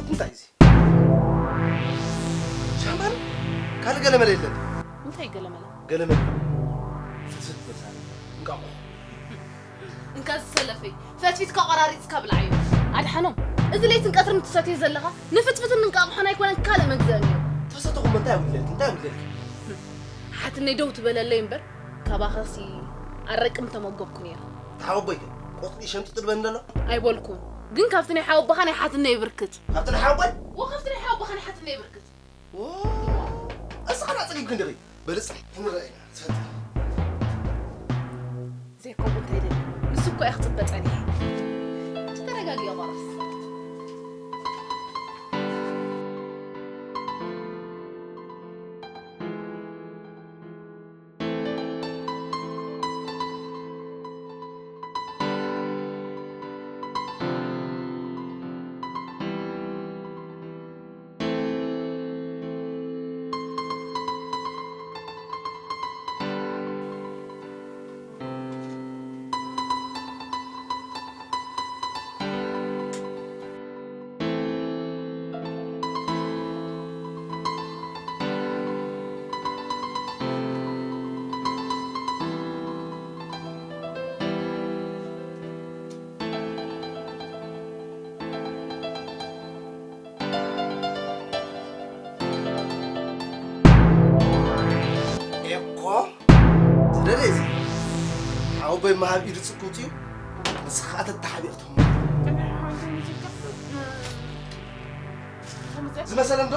እንታይ እዚ? ሻምፓን? ካልእ ገለመለ የለን። እንታይ ገለመለ? ገለመለ። ፍትፍት መሳለ። እንቃቑሖ። እንካ ዝሰለፈይ፣ ፈትፊትካ ቆራሪጽካ ብልዓዮ። ኣድሓኖም፣ እዚ ለይትን ቀትርን ትሰትዮ ዘለኻ ንፍትፍትን እንቃቑሖን ኣይኮነን፣ ካልእ መግዘእን እዩ። ተሰተኹም እንታይ ኣጉድለልኪ? እንታይ ኣጉድለልኪ? ሓትነይ ደው ትበለለይ እምበር፣ ካባኻሲ ኣረቂ ምተመገብኩ ነይረ። ተሓወቦይከ ቆጽሊ ሸምጢጡ ድበኒ ደሎ? ኣይበልኩን፣ ግን ካብቲ ናይ ሓወቦኻ ናይ ሓትነይ ብርክት። ካብቲ ናይ ሓወቦይ? ወ ካብቲ ናይ ሓወቦኻ ናይ ሓትነይ ብርክት። ወ፣ እስኻ ዳ ጸጊብኪ እንዲኺ? በሊ ጽናሕ ክንረአ ኢና፣ ትፈትሒ። ዘይከምኡ እንታይ ደሊ? ንሱ እኮ እየ ክጽበ ጸኒሐ። ተረጋጊ ቆረስ። ኤኮ ዝደለ እዚ ሓወቦይ መሃብ ኢዱ ጽጉጥ እዩ። ንስኻ ተተሓቢእክትም ዝመሰለን ዶ?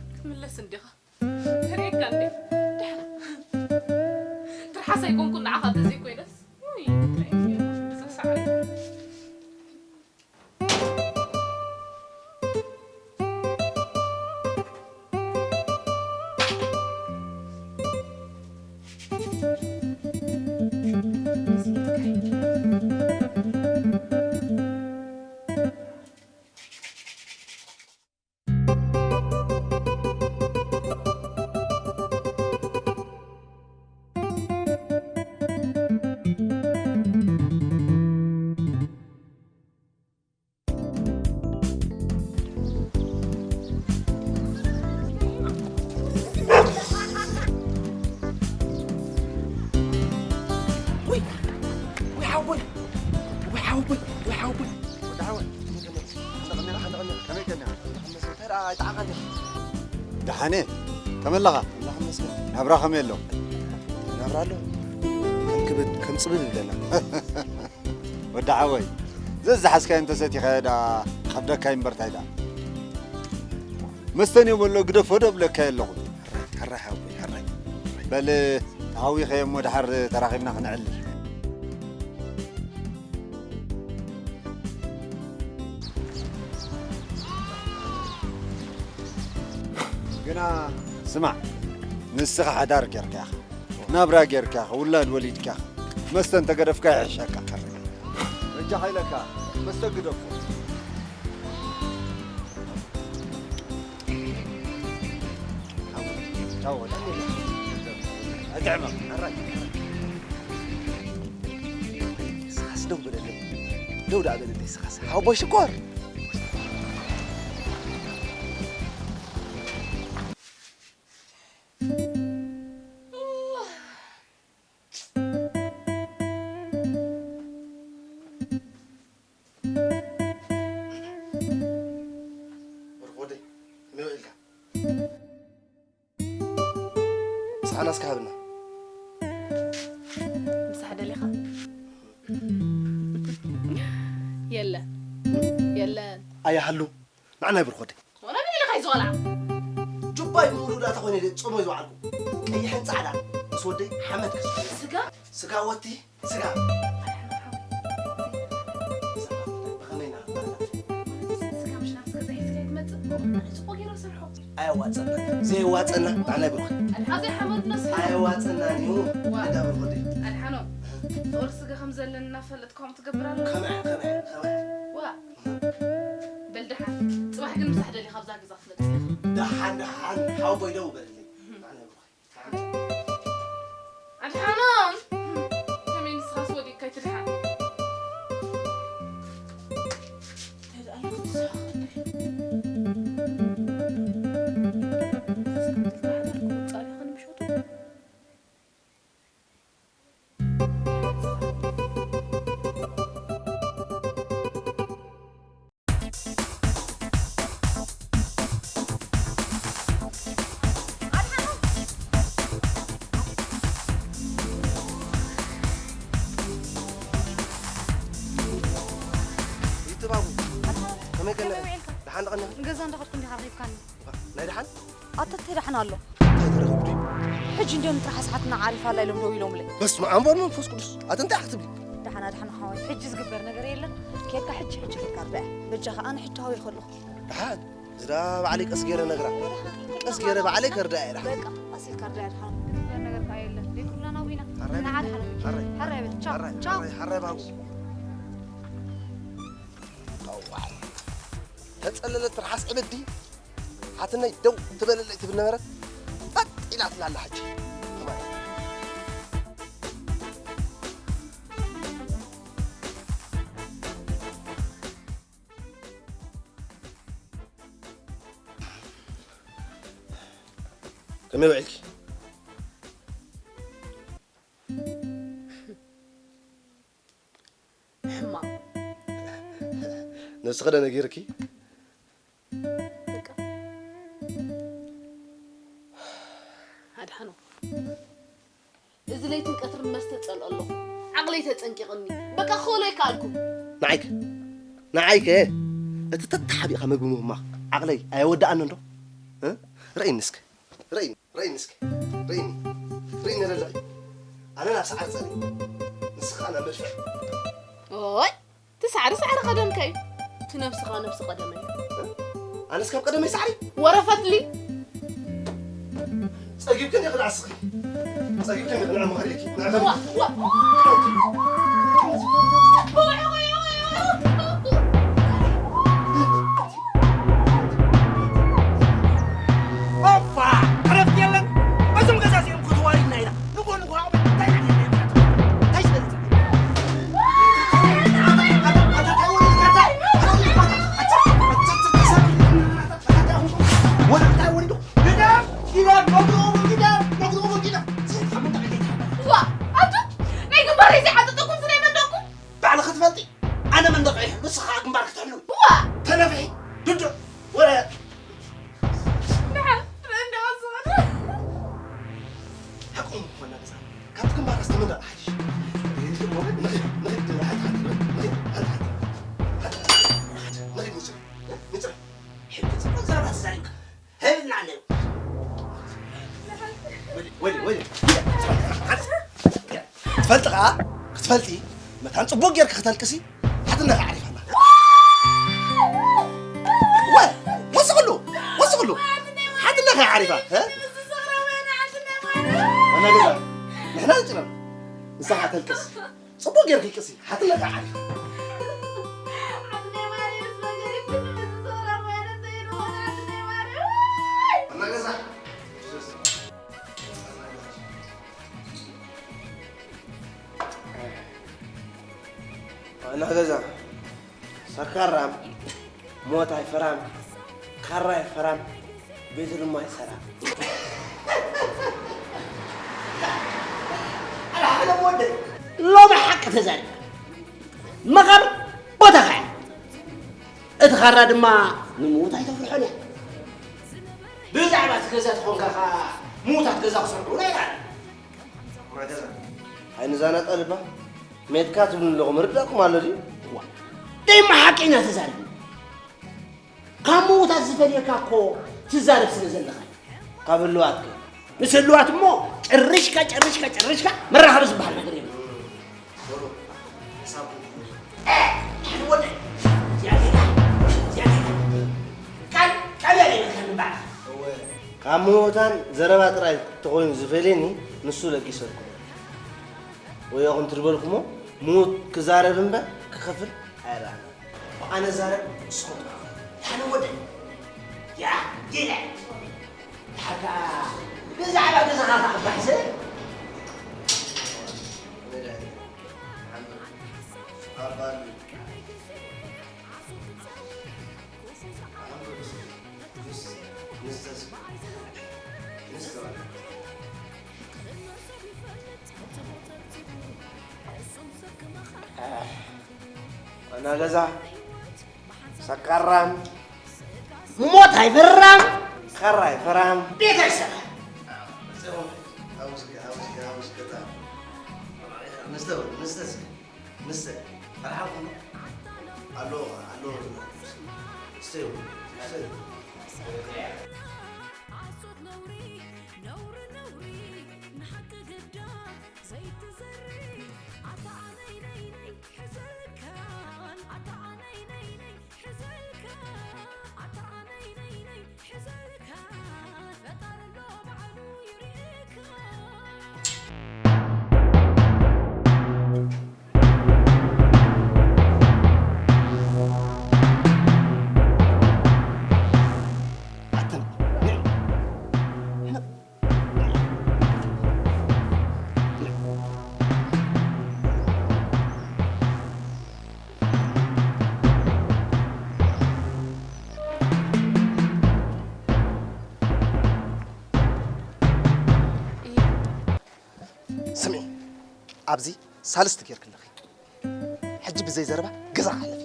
ክትምለስ እንዲኻ። ተርእየካ እንዴ? ደሓን። ትርሓስ ኣይኮንኩን ንዓኻ ተዘይኮይነስ። ውይ፣ እንታይ እዩ? እዛ ሳዕሪ። ውይ፣ ውይ ሓወቦይ፣ ውይ ሓወቦይ፣ ውይ ሓወቦይ። ወዲ ሓወይ፣ ሓንቲ ቀኒኻ፣ ሓንቲ ቀኒኻ፣ ከመይ ቀኒኻ? እንታይ ደኣ ኣይጠዓኻን ዲኻ? ደሓን እየ። ከመይ ኣለኻ? ኣምላኽ ይመስገን። ናብራ ከመይ ኣሎ? ናብራ ኣሎ። ከም ክብድ፣ ከም ጽብብ ይብለና። ወዲ ሓወይ፣ ዘዝሓዝካዮ እንተሰቲኻዮ ደኣ ከብደካ እምበር ታይ ደኣ። መስተን እዮም ኣሎ ግደፎ ዶ እብለካ ኣለኹ። ሕራይ፣ ሕራይ ሓወይ፣ ሕራይ። በል ተሃዊኸ እሞ ደሓር ተራኺብና ክነዕልል። ግና ስማዕ፣ ንስኻ ሓዳር ጌርካ ኢኻ፣ ናብራ ጌርካ ኢኻ፣ ውላድ ወሊድካ ኢኻ፣ መስተ እንተገደፍካ ይሕሸካ። በጃኻ ኢለካ፣ መስተ ግደፎ። ቻው፣ ወዳጅ። ኣይትዕመም፣ ሕራይ። ንስኻስ ደው በለለይ። ደው ደኣ በለለይ ንስኻስ። ሓወቦይ ሽኮር። እስከ ሃብና። ምሳሕ ደሊኻ? የለን። የለን። ኣይሃሉ። ንዓና ይብርኾ ወደይ። ወላ ምን ኢልካ እዩ ዝቆልዓ? ጁባይ ብምሉእ ዳታ ኮይነ ድየ ጾመይ ዝወዓልኩ። ቀይሕን ጻዕዳን ምስ ወደይ ሓመድ ከስተ። ስጋ? ስጋ ወቲ፣ ስጋ። ብኸመይ ኢና? ስጋ ምሽ ናብቲ ገዛ ሒዝካ ይትመጽእ? ኣነ ጽቡቕ ገይረ ሰርሖ። ኣየዋጸና። ዘየዋጸና ንዓና ይብርኾ። ኣድሓ ዘይሓመድ ነስ ኣየዋጸናን እዩ። ዋ። ደዳ ብርኾ ወደይ። ኣድሓኖ። ፍቕሪ ስጋ ከም ዘለና ፈለጥካዮም ትገብር ኣለኻ? ከመይ፣ ከመይ፣ ከመይ? ዋ። በል ደሓን። ጽባሕ ግን ምሳሕ ደሊኻ ኣብዛ ገዛ ክትመጽእ ኢኻ። ደሓን፣ ደሓን። ሓወቦይ ደው በልልኝ። ንዓና ይብርኾ። ኣድሓኖም! ከመይ ንስኻስ ወዲቕካ ኣይትድሓን? እንታይ ደኣ ኣሎ? ይትባቡ። ከመይ ቀኒኺ? ደሓን ዶ ቀኒኺ? ንገዛ እንዳኸድኩ እንዲኻ ረኺብካኒ። ናይ ደሓን? ኣታ እንታይ ደሓን ኣሎ? እንታይ ተረኺቡ ድዩ? ሕጂ እንዲዮም ጥራሕ ኣስሓትና ዓሪፋ ኣላ ኢሎም ደው ኢሎምለይ። በስመ ኣብ ወወልድ ወመንፈስ ቅዱስ። ኣቲ እንታይ ክትብሊ? ደሓን ኣድሓኖ ሓወይ፣ ሕጂ ዝግበር ነገር የለን። ኬድካ ሕጂ ሕጂ ኬድካ ርዳእ። በጃኻ ኣነ ሕጂ ሃወይ ከለኹ። ደሓን። ዝዳ ባዕለይ ቀስ ገይረ ነግራ። ቀስ ገይረ ባዕለይ ከርዳእ እየ ደሓን። በቃ ቀስ ኢልካ ርዳእ ኣድሓኖ። ዝግበር ነገር ከኣ የለን። ደይ ኩልና ናብኡ ኢና። ኣራይ ንዓ ኣድሓኖ። ኣራይ ሓራይ በል። ቻው ኣራይ ቻው። ኣራይ ኣራይ ባቡ። ተዋይ። ተጸለለት ትርሓስ ዕብዲ። ሓትነይ ደው ትበለለይ ትብል ነበረት። ጸጥ ኢላ ትላላ ሕጂ። ከመይ ውዒልኪ? ሕማቕ። ነብስኺ ዶ ነጊርኪ? በቃ። ኣድሓኖ። እዚ ለይትን ቀትርን መስተ ጸልኦ ኣለኹ። ዓቕለይ ተጸንቂቕኒ። በቃ ክኸሎ ኣይከኣልኩ። ንዓይከ ንዓይከ እቲ ተተሓቢእካ መግቢ ምሁማኽ ዓቕለይ ኣየወድኣኒ እንዶ? እ? ርእይኒ እስከ። ርእይኒ፣ ርእይኒ እስከ። ርእይኒ። ርእይኒ ኣለኺ። ኣነ ናብ ሰዓር ጸሊ። ንስኻ ናብ መድፍዕ። ኦይ! እቲ ሳዕሪ ሳዕሪ ቀደምካ እዩ። እቲ ነብስኻ ነብሲ ቀደመይ። ኣነስ ካብ ቀደመይ ሳዕሪ? ወረ ፈትሊ! ጸጊብክን ኢኺ ንዓስኺ። ጸጊብክን ኢኺ ንዕምኻ ኢልኪ። ንዕምኻ። ዋ! ዋ! ኦፋ! ዕረፍቲ የለን። በዞም ገዛ እዚኦም ክትዋሪድና ኢና። ንጎ ንጎ ኣቕበል። እንታይ ደኣ እንታይ ዝበለጸ? ዋ! ኣንቱም ናይ ግንባረይ ዘይሓጠጠኩም ስለይ መንደቕኩም? ባዕልኺ ትፈልጢ። ኣነ መንደቕ እየ። ንስኻ ግንባር ክትሕሉ። ዋ! ተነፍሒ። ድዱዕ። ወረ። ደሓን ርእንደቐ ዝኾነ ሓቁም ኮና ገዛ። ካብቲ ግንባር ኣስተመንደቕ ሓይሽ። ንኺድ፣ ንኺድ፣ ሓንቲ፣ ሓንቲ፣ ንኺድ፣ ሓንቲ፣ ሓንቲ። ንኺድ፣ ንኺድ፣ ንጽረ፣ ንጽረ። ሕጂ ጽቡቕ ዘረባ ተዛሪብካ። ህብና ኣለዉ። ወዲ፣ ወዲ፣ ወዲ። ትፈልጢ ኸዓ፣ ክትፈልጢ፣ መታን ጽቡቕ ጌርኪ ክተልቅሲ፣ ሓትነኺ ዓሪፋ ኣላ። ወ-፣ ወስኽሉ፣ ወስኽሉ። ሓትነኺ ዓሪፋ፣ እ? ዋና ገዛ፣ ንሕና ንጭረም። ንሳ ኸዓ ተልቅስ። ጽቡቕ ጌርኪ ቅሲ፣ ሓትነኺ ዓሪፋ። ዋና ገዛ። ዋና ገዛ። ሰካራም፣ ሞት ኣይፈራም፣ ካራ ኣይፈራም፣ ቤቱ ድማ ኣይሰራም። ኣነ ሓደ ወደይ ሎሚ ሓቂ ተዛሪብካ። መቓብር ቦታኻ እያ። እቲ ካራ ድማ ንምዉት ኣይተፍርሖን እያ። ብዛዕባ እቲ ገዛ ተኾንካ ኸዓ ምዉታት ገዛ ክሰርሑ ናይ ኣይንዛናጠል እባ። ሜትካ ትብሉ ኣለኹም፣ ርዳእኩም ኣሎ ድዩ? ዋ፣ ደይማ ሓቂ ኢና ተዛሪብና። ካብ ምዉታት ዝፈልየካ እኮ ትዛረብ ስለ ዘለኻ። ካብ ህልዋት ከ? ምስ ህልዋት እሞ ጨርሽካ፣ ጨርሽካ፣ ጨርሽካ መራኸቢ ዝበሃል ነገር የለን። ካብ ምዉታን ዘረባ ጥራይ ተኾይኑ ዝፈልየኒ ንሱ ለጊሰልኩም። ወዮ ከምቲ ዝበልኩሞ፣ ምዉት ክዛረብ እምበር ክኸፍል ኣይረኣናን። ኣነ ዛረብ፣ ንስኹም ጥራሕ። ኣነ ወደ። ያ፣ ጌጋ። ሓታ ብዛዕባ ገዛኻ ኸዓ ባሕሰ። ኣና ገዛ ሰካራም፣ ንሞት ኣይፈራም፣ ካራ ኣይፈራም። ቤት ኣይሰራም። ንስተ፣ ንስተ፣ ንስተ፣ ፈርሓኩም ኣሎ፣ ኣሎ፣ ንስተ፣ ንስተ። ሓሶት ነውሪ፣ ነውሪ፣ ነውሪ፣ ንሓቂ ግዳ ዘይትዘሪ። ኣታ ኣነይ ነይ ነይ ሕዘልካን፣ ኣታ ኣነይ ነይ ነይ ሕዘልካ፣ ኣታ ኣነይ ነይ ነይ ሕዘልካ፣ ፈጣሪ ኣሎ ባዕሉ ይርእካ። ኣትን ስምዒ፣ ኣብዚ ሳልስቲ ጌርኪ ኣለኺ። ሕጂ ብዘይ ዘረባ ገዛ ሓለፊ።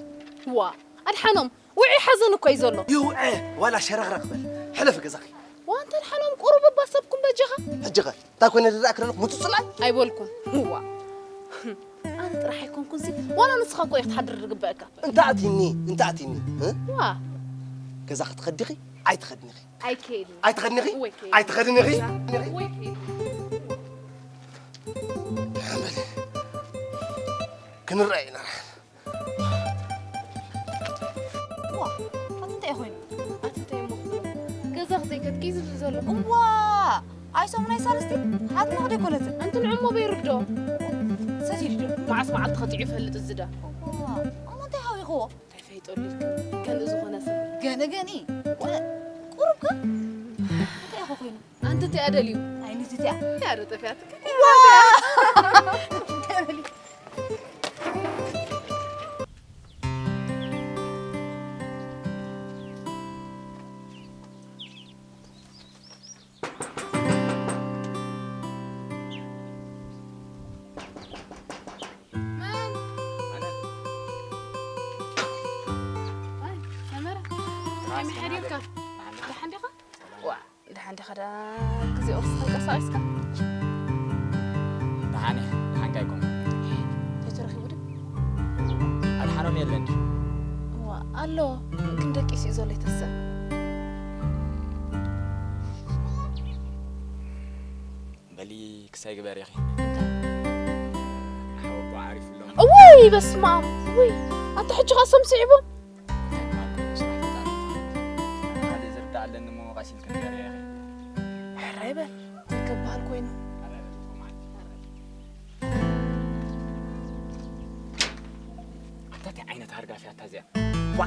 ዋ፣ ኣድሓኖም፣ ውዒ ሓዘን እኮ እዩ ዘሎ። ይውዐ፣ ዋላ ሸረኽረኽ በል። ሕለፊ ገዛኺ። ዋ፣ እንተ ኣድሓኖም፣ ቁሩብ እባ ሰብኩም በጃኻ። ሕጂ ኸ እንታይ ኮይነ ዝረኣክ ዘለኹ? ምጹጽላይ? ኣይበልኩን። ዋ፣ ኣነ ጥራሕ ኣይኮንኩንሲ፣ ዋላ ንስኻ እኮ ኢኻ ክትሓድር ዝግበአካ። እንተ ኣቲኒ፣ እንተ ኣቲኒ፣ እ? ዋ። ገዛ ክትኸዲ ዲኺ? ኣይትኸድኒ ዲኺ? ኣይከይድን። ኣይትኸድኒ ዲኺ? ወይ ከይድ። ኣይትኸድኒ ዲኺ? ወይ ከይድ። ሓመል። ክንረኣይ ኢና። ዋ፣ ኣቲ እንታይ ኮይኑ? ኣቲ እንታይ እሞ? ገዛ ክዘይከድኪ ዝብል ዘሎ። እዋ፣ ኣይ ሰሙን ኣይ ሳልስቲ ሓትና ዶ ኣይኮነትን? ኣንቲ ንዕሞ በይርዶ? ሰቲዱ ዶ? መዓስ መዓልቲ ከቲዑ ይፈልጥ እዚ ዳ? እዋ፣ እሞ እንታይ ሃዊኽዎ? እንታይ ፈይጠሉ ኢልክኒ? ገንኢ ዝኾነ ሰብ። ገንኢ፣ ገንኢ? ቁሩብ ከ? እንታይ ኢኹ ኮይኑ? ኣንቲ እቲኣ ደልዩ። ኣይ፣ ንዚ እቲኣ። ያረ ጠፊኣትካ። ዋ! እንታይ በሊ? መን? ኣይ፣ ሰመረ። ከመይ ሓዲርካ? ደሓን ዲኻ? ዋ፣ ደሓን ዲኻ? ዳ ግዜ ቁርሲ ተንቀሳቒስካ? ደሓን እየ፣ ደሓንካ ኣይኮንኩን። ተተረኺቡ ዶ? ኣድሓኖም የለን ድዩ? እዋ፣ ኣሎ፣ ግን ደቂሱ እዩ ዘሎ ይተስእ። በሊ ክሳይ ግበር ኢኺ። እንታይ? ሓወቦ ዓሪፉ ኣሎ። እውይ፣ በስመ ኣብ! እውይ፣ ኣንታ ሕጂ ኸኣ እሶም ስዒቦም? እንታይ ምባል ኮይኑ ስራሕ ተጣሪፉ? ሓደ ዝርዳእ ኣለኒ እሞ ቀስ ኢልኪ ንገርያ ኢኺ። ሕራይ በል፣ ዘይከበሃል ኮይኑ። ኣታ እንታይ ዓይነት ሃርጋፊ ኣታ እዚኣ? ዋ!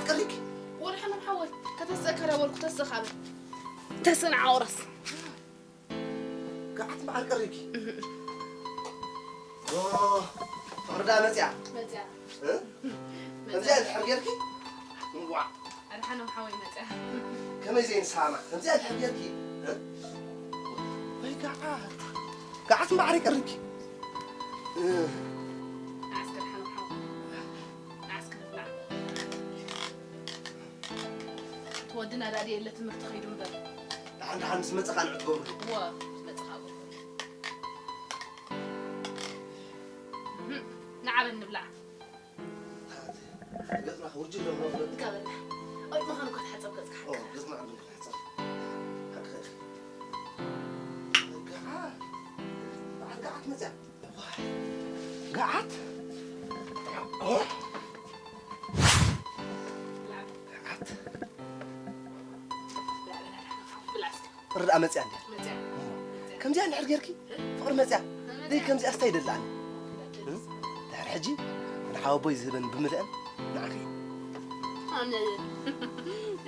ቀሪኪ። ወድሓኖም ሓወይ፣ ከተስእካ ዳበልኩ ተስእካ በል። ተስእና ዓውረስ። ገዓት መዓር ቀሪኪ። ኦ፣ ፍቕሪ ደኣ መጽያ። መጽያ። እ? ከምዚኣ እንድሕር ጌርኪ? ዋዕ። ኣድሓኖም ሓወይ መጽያ። ከመይ ዘይንሰማማዕ? ከምዚኣ እንድሕር ጌርኪ? እ? ወይ ገዓት። ገዓት መዓር ቀሪኪ። እ። ንዓስከ ኣድሓኖም ሓወይ። ንዓስከ ንብላዕ። እቲ ወድና ዳኣ ድየለ ትምህርቲ ከይዱ እምበር። ደሓን ደሓን ምስ መጸኻ ንዕትገብሩ። እወ፣ ምስ መጸኻ እገብሩ። እህም፣ ንዓ በል ንብላዕ። ገጽና ውርጅ ኢሎም ነፍረት። እንካ በልና። ኦይ፣ መኻኑ እኮ ተሓጸብ ገጽካ ኦ፣ ሓቂ። ገጽና ዓንዱ ተሓጸብ። ሓቂ። ገዓ-፣ በዓል ገዓት መጽያ። ገዓት? ገዓት? ርድኣ መጽያ እንድያ። ከምዚኣ እንድሕር ጌርኪ ፍቕሪ መጽያ። ደይ ከምዚኣ ስታይ ደላኒ። ድሕሪ ሕጂ ንሓወቦይ ዝህበን ብምልአን ንዓኺ። ኣነ-፣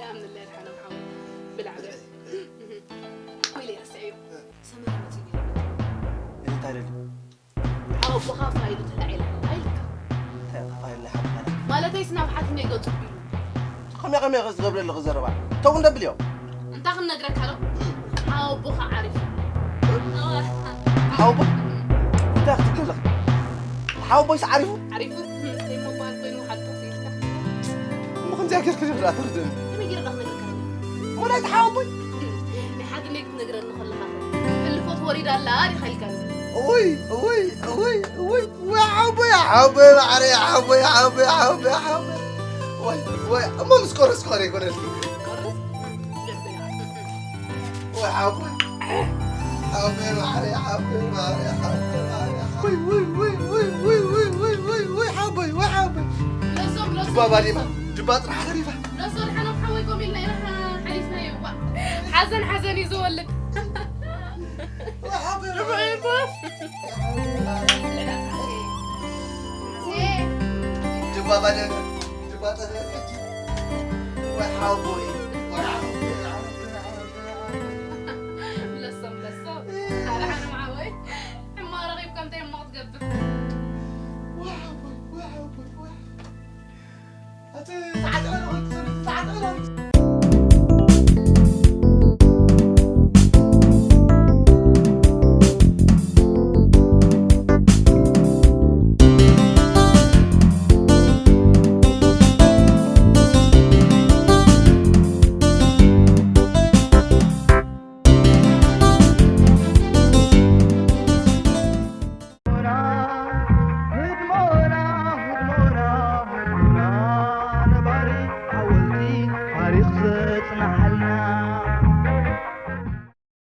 ኣነ-፣ ብላዕ በል። ወይለይ ረስዐዮ። ሰመረ መጺኡ ነይሩ። እንታይ ደልዩ? ሓወቦኻ ፋይሉ ተላዒላ ኣይልካ። እንታይ ኢኻ ፋይል ናይ ሓወቦኻ? ማለተይስ ናብ ሓትነይ ገጹ ቢሉ። ከመይ ከመይ ኢኺ ዝገብረ ኣለኺ ዘረባ? ተው እንደብል እዮም። እንታይ ክንነግረካ ዶ? ሓወቦኻ ዓሪፉ። ሓወቦ? እንታይ ክትብል ኣለኺ? ሓወቦይስ ዓሪፉ? ዓሪፉ? እንታይ ምባል ኮይኑ ሓልቶ ሲልካ? እሞ ከምዚኣ ጌርኪ ዝብላ ትርድእኒ። ከመይ ጌረ ዳ ክነግረካ? እሞ ናይቲ ሓወቦይ? ናይ ሓትነይ ክትነግረኒ ከለኻ ሕልፎት ወሪዳ ኣላ ዲኻ ኢልካኒ? እውይ፣ እውይ፣ እውይ፣ እውይ፣ ወይ ሓቦይ፣ ሓቦይ፣ ማዕረይ፣ ሓቦይ፣ ሓቦይ፣ ሓቦይ፣ ሓቦይ። ወይ፣ ወይ፣ እሞ ምስ ቆረስኩ ኸ ዘይኮነልኪ? ቆርስ? ወይ ሓቦይ። ሓቦይ፣ ማዕረይ፣ ሓቦይ፣ ማዕረይ፣ ሓቦይ፣ ማዕረይ፣ ሓቦይ። ወይ፣ ወይ፣ ወይ፣ ሓቦይ፣ ወይ፣ ሓቦይ። ለዞም፣ ለዞም። ጅባ ባዲማ፣ ጅባ ጥራሕ ተሪፋ። ለዞም፣ ሓኖም ሓወይ፣ ኮም ኢልና ኢና ሓሊፍናዮ። ዋ፣ ሓዘን፣ ሓዘን እዩ ዝወልድ። ጅባ ባደገ፣ ጅባ ጠለለ። ወይ ሓቦይ፣